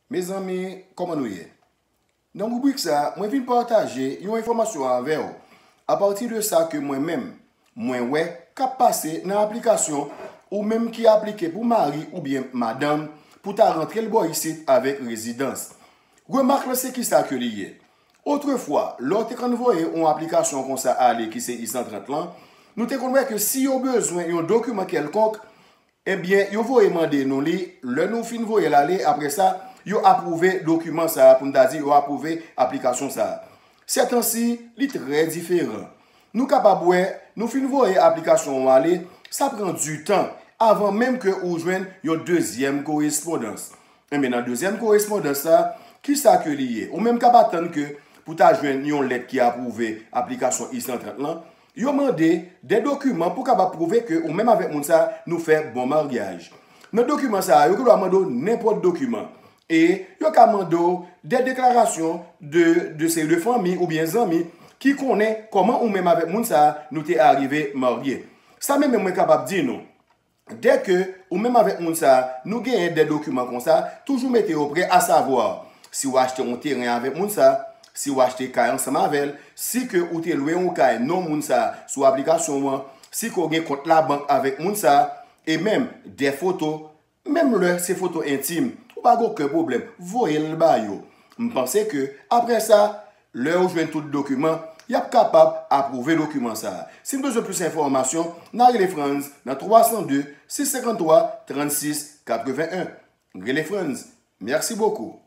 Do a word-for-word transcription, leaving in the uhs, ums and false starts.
Mezanmi, kòman nou ye? Nan ribrik sa, mwen vin pataje yon enfòmasyon avè w apati de sa ke mwen menm, mwen wè k ap pase nan aplikasyon ou menm ki aplike pou mari oubyen madanm pou ta rantre l bò isit avèk rezidans. Remak lan se kisa ke li ye? Otrefwa, lè w te konn voye yon aplikasyon konsa ale ki se I san trant lan, nou te konn wè ke si yo bezwen yon dokiman kèlkonk, ebyen, yo voye mande nou li, lè nou fin voye l ale, apre sa, yo apwouve dokiman sa a, pou n ta di yo apwouve aplikasyon sa a. Sètansi, li trè diferan. Nou kapab wè, nou fin voye aplikasyon an ale, sa pran ditan avan menm ke ou jwenn yon dezyèm korespondans. Enben, nan dezyèm korespondans sa, kisa ke li ye? Ou menm k ap atann ke pou ta jwenn yon lèt ki apwouve aplikasyon I san trant lan, yo mande de dokiman pou kapab pwouve ke ou menm avèk moun sa nou fè bon maryaj. Nan dokiman sa, yo gendwa mande w nenpòt dokiman. E yo ka mande w de deklarasyon de, de seri de fanmi oubyen zanmi ki konnen kòman ou menm avèk moun sa nou te arive marye. Sa menm mwen kapab di nou, dèke ou menm avèk moun sa nou genyen de dokiman konsa, toujou mete yo prè, asavwa, si w achte yon teren avèk moun sa, si w achte kay ansanm avè l, si ke ou te lwe yon kay non moun sa sou aplikasyon an, si ke w gen kont labank avèk moun sa, e menm de foto, menm lè se foto entim, ou pa gen okenn pwoblèm, voye l ba yo. M panse ke, apre sa, lè yo jwenn tout dokiman, y ap kapab apwouve dokiman sa a. Si n bezwen plis enfòmasyon, n a rele Frantz nan twa san de, sis senkanntwa, trannsis katrevenn en. Rele Frantz. Mèsi bokou.